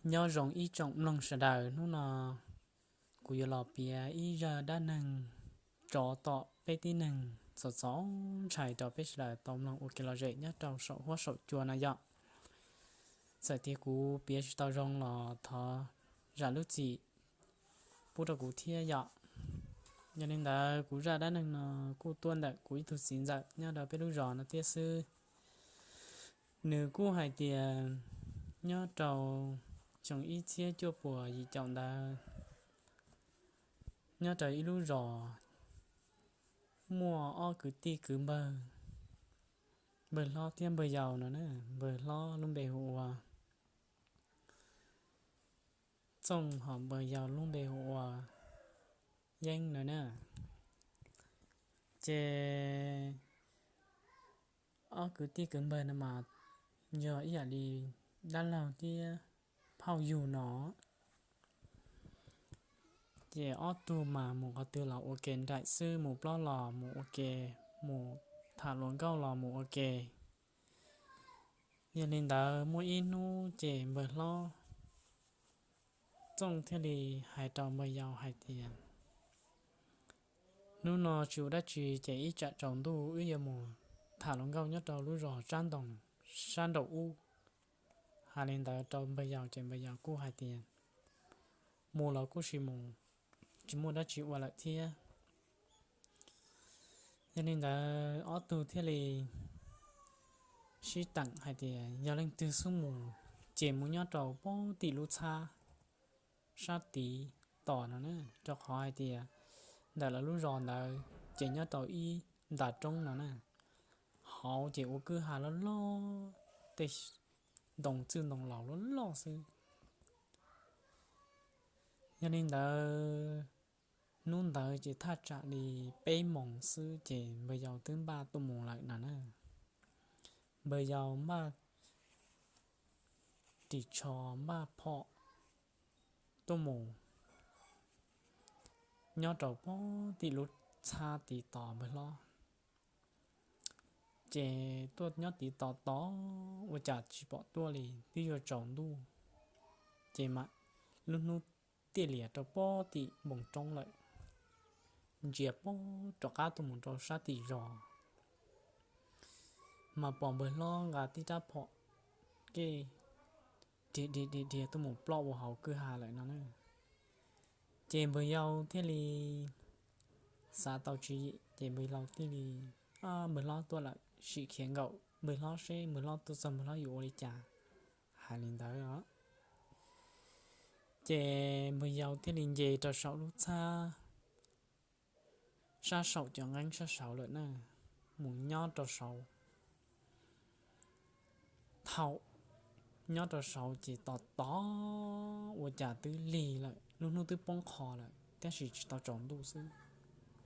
Nyob zoo ib tsoom mloog sawv daws, hnub no kuv yuav los piav ib zaj dab neeg tsov tom peb tib neeg txaus txaus ntshai rau peb sawv daws tau mloog ua kev lom zem nyob rau saum huab saum cua no yom. Txawm tias kuv piav tsis tau zoo los thov zam lub txim pub rau kuv thiab yom. Yog li ntawd kuv zaj dab neeg no kuj tuaj ntawm kuv ib tug txiv ntxawm nyob rau peb lub zos no thiab xwb. Nws kuj hais tias nyob rau xyoo ib txhiab cuaj puas yim caum ntawd, nyob rau ib lub zos muaj ob kwv tij kwv npawg, npawg hlob thiab npawg yau no na. Npawg hlob lub npe hu ua Txooj, ho npawg yau lub npe hu ua Yeeb no na. Ces ob kwv tij kwv npawg no mas yog ib yam li dab laug thiab phauj yug no. Ces ob tug mas mus qhov twg los ua ke nraim xwb, mus plob los mus ua ke, mus tham hluas nkauj los mus ua ke. Yog li ntawd muaj ib hnub ces npawg hlob Txooj thiaj li hais rau npawg yau hais tias, hnub no tsis ua dab tsi ces ib tsam tsaus ntuj wb yuav mus tham hluas nkauj nyob rau lub zos sab nraum ub. Hais li ntawd rau npawg yau ces npawg yau kuj hais tias, mus los kuj sis mus, tsis muaj dab tsi ua lawm thiab. Yog li ntawd ob tug thiaj li sib teem hais tias yog leej twg xub mus ces mus nyob rau pem tim lub txhab sab tid tos no na, rau qhov hais tias ntawm lawv lub zos ntawd ces nyob rau ib nta roob no na, hauv ces ua kwj ha loj loj, tej ntoo txwj ntoo laus loj loj xwb. Yog li ntawd hnub ntawd ces thaj tsam li peb moos xwb ces npawg yau twb npaj tuaj mus lawm no na. Npawg yau npaj ris tsho npaj phom tuaj mus nyob rau pem tim lub txhab tid tos npawg hlob. Ces tuaj nyob tid tos tos ua cas tsis pom tuaj li, twb yuav tsaus ntuj. Ces mam lub hnub tiaj lias rau pem tim npoo roob lawm, ntsia pem rov qab tuaj mus rau sab tim zos, mas pom npawg hlob nqa tib rab phom kej dhia dhia dhia dhia tuaj mus ploj ua hauv kwj ha lawm no na. Ces npawg yau thiaj li xav tau tswv yim ces npawg yau thiaj li, npawg hlob tuaj lawm, sim khiav nkaum npawg hlob seb npawg hlob tuaj txog npawg hlob yuav ua li cas. Hais li ntawd os, ces npawg yau thiaj li nce rau saum lub txhab sab saum cov nqeeb sab saud lawm na, mus nyob rau saud. Thaum nyob rau saud ces tos tos ua cas twb lig lawm, lub hnub twb poob qho lawm tab sis tsis tau tsaus ntuj xwb,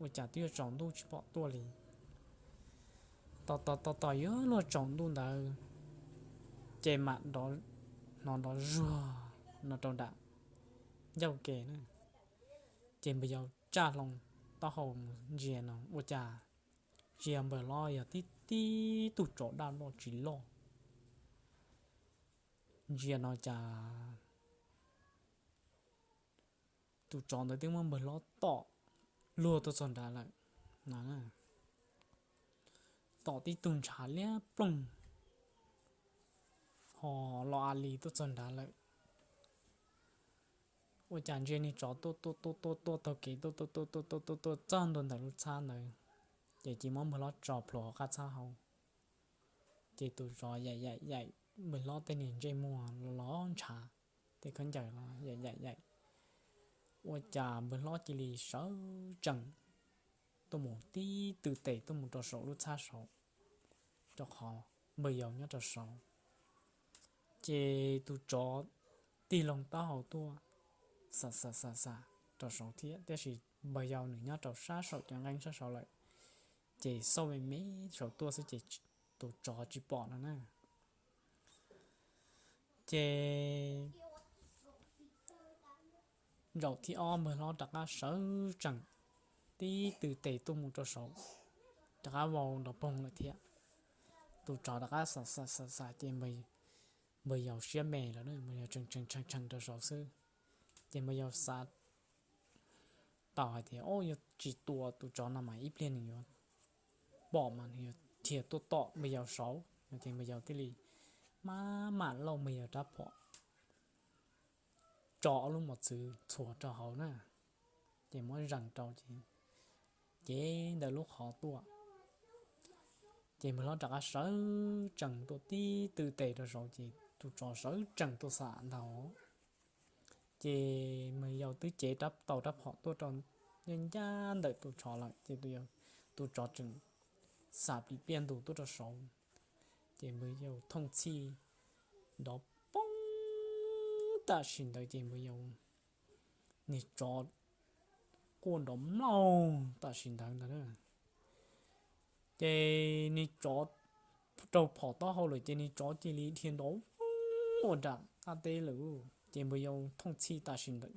ua cas twb yuav tsaus ntuj tsis pom tuaj li. Tos tos tos tos yuav luag tsaus ntuj ntawd ces mam hnov nrov zuag no rau nram ncauj ke na. Ces npawg yau tsaj hlo taub hau mus ntsia no ua cas tsis yog npawg hlob, yog tib tib tug tsov daj loj tsis loj. Ntsia no cas tus tsov ntawd twb muab npawg hlob tom luag tuaj txog nrad lawm no. Tom tib tug ntshav liab ploog ho los a li tuaj txog nrad lawm. Ua cas ntsia niag tsov tuaj tuaj tuaj tuaj tuaj taug kev tuaj tuaj tuaj tuaj tuaj tuaj tuaj txog ntua ntawm lub txhab ntawd, ces cia muab npawg hlob tso plhuav hauv qab txhab hauv. Ces tus tsov yaim yaim yaim npawg hlob tej niag ntsej muag los ntshav, tej khaub ncaws los yaim yaim yaim. Ua cas npawg hlob cia li sawv tsees tuaj mus tib tw tes tuaj mus rau saum lub txhab saud, rau qhov npawg yau nyob rau saud. Ces tus tsov tig loo taub hau tuaj xam xam xam xam rau saud thiab, tab sis npawg yau nws nyob rau sab saum cov nqeeb sab saud lawm, ces xauj me me saum tuaj xwb ces tus tsov tsis pom no na. Ces zaum thib ob npawg hlob rov qab sawv tsees tib tw tes tuaj mus rau saud, rov qab vau nrov poog lawm thiab. Tus tsov rov qab xam xam xam xam ces npawg npawg yau siab me lawm, npawg yau tseem tseem tshee tshee rau saud xwb. Ces npawg yau xav tau hais tias, o, yog tsis tua tus tsov no mas ib pliag nws yuav pom mas nws yuav dhia tuaj tom npawg yau saud no. Ces npawg yau thiaj li maj mam lauj npawg yau rab phom, tso ob lub mos txwv txhuas rau hauv na, ces muab zees rau ces cev ntawm lub qhov tuaj. Ces npawg hlob rov qab sawv tsees tuaj tib tw tes rau saud ces tus tsov sawv tsees tuaj xam ntag. Ces npawg yau twb cev tau rab phom tuaj rau ncaj ncaj ntawm tus tsov lawm ces tus tsov tseem xam plis pliaj ntug tuaj rau saud. Ces npawg yau thooj txhij nrov poob tam sim ntawd ces npawg yau, nws tsov quaj nrov mlaug tam sim ntawd ntag. Ces nws tsov raug phom taub hau lawm ces nws tsov cia li dhia nrov ua nram qab teb lawm. Ces npawg yau thooj txhij tam sim ntawd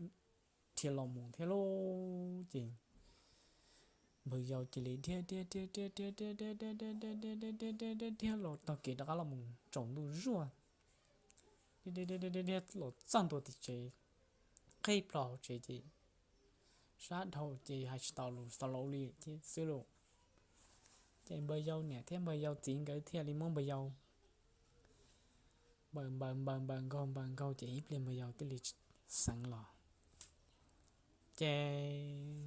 dhia los mus thiab lauj. Ces npawg yau cia li dhia dhia dhia dhia dhia dhia dhia dhia dhia dhia dhia dhia dhia dhia los taug kev rov qab los mus tsaus ntuj zuag, dhia dhia dhia dhia dhia los txog ntua tim tsev, qhib plho hauv tsev ces sab dhau ces hais tsis tau lus xav laus li xwb lauj. Ces npawg yau niam thiab npawg yau txiv nkawd thiaj li muab npawg yau npaws npaws npaws npaws nkaug npaws nkaug ces ib pliag npawg yau thiaj li xeev los. Ces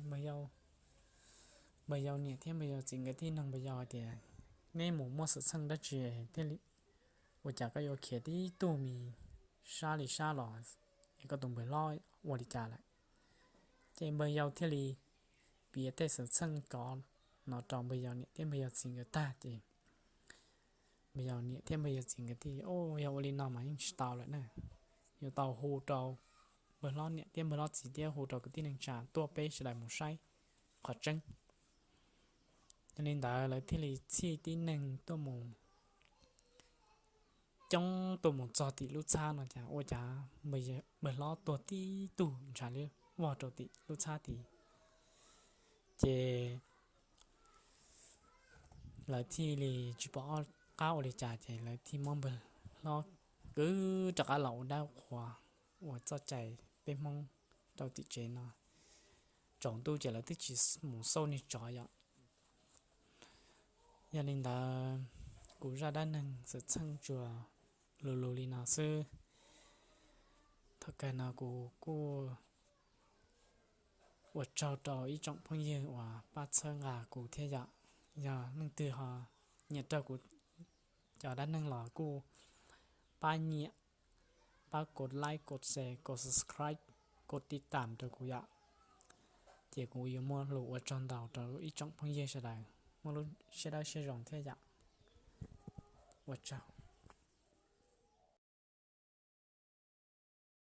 npawg yau niam thiab npawg yau txiv nkawd thiaj nug npawg yau hais tias, neb mus muaj xwm txheej dab tsi thiaj li, ua cas koj yuav khiav tib tug mis sab li sab los, es koj tus npawg hlob ua li cas lawm? Ces npawg yau thiaj li piav tej xwm txheej cov no rau npawg yau niam thiab npawg yau txiv nkawd tag ces npawg yau niam thiab npawg yau txiv nkawd thiaj, o, yog ua li no mas yeej tsis tau lawm na, yuav tau hu rau npawg hlob niam thiab npawg hlob txiv thiab hu rau kwv tij neej tsa tuaj peb sawv daws mus saib qhov tseeb. Yog li ntawd lawv thiaj li txhij tib neeg tuaj mus coob tuaj mus txog tim lub txhab no cas ua cas npawg hlob tuag tib tug ntshav liab vog rau tim lub txhab tid. Ces lawv thiaj li tsis pom qab ua li cas ces lawv thiaj muab npawg hlob kwv rov qab los ua dab qhua ua txoj cai peb Hmoob rau tim tsev no. Tsaus ntuj ces lawv twb tsis mus xauj niag tsov yom. Yog li ntawd, kuv zaj dab neeg xwm txheej tsuas lug lug li no xwb. Thaum kawg no kuv kuj ua tsaug rau ib tsoom phooj ywg uas pab txhawb nqa kuv thiab yom. Yog leej twg ho nyiam raug kuv cov dab neeg los kuj pab nyiam, pab kov like, kov share, kov subscribe, kov tiv tam rau kuv yom. Ces kuv yuav muaj lus ua tsaug ntau rau ib tsoom phooj ywg sawv daws, muaj lub siab dawb siab zoo thiab yom. Ua tsaug.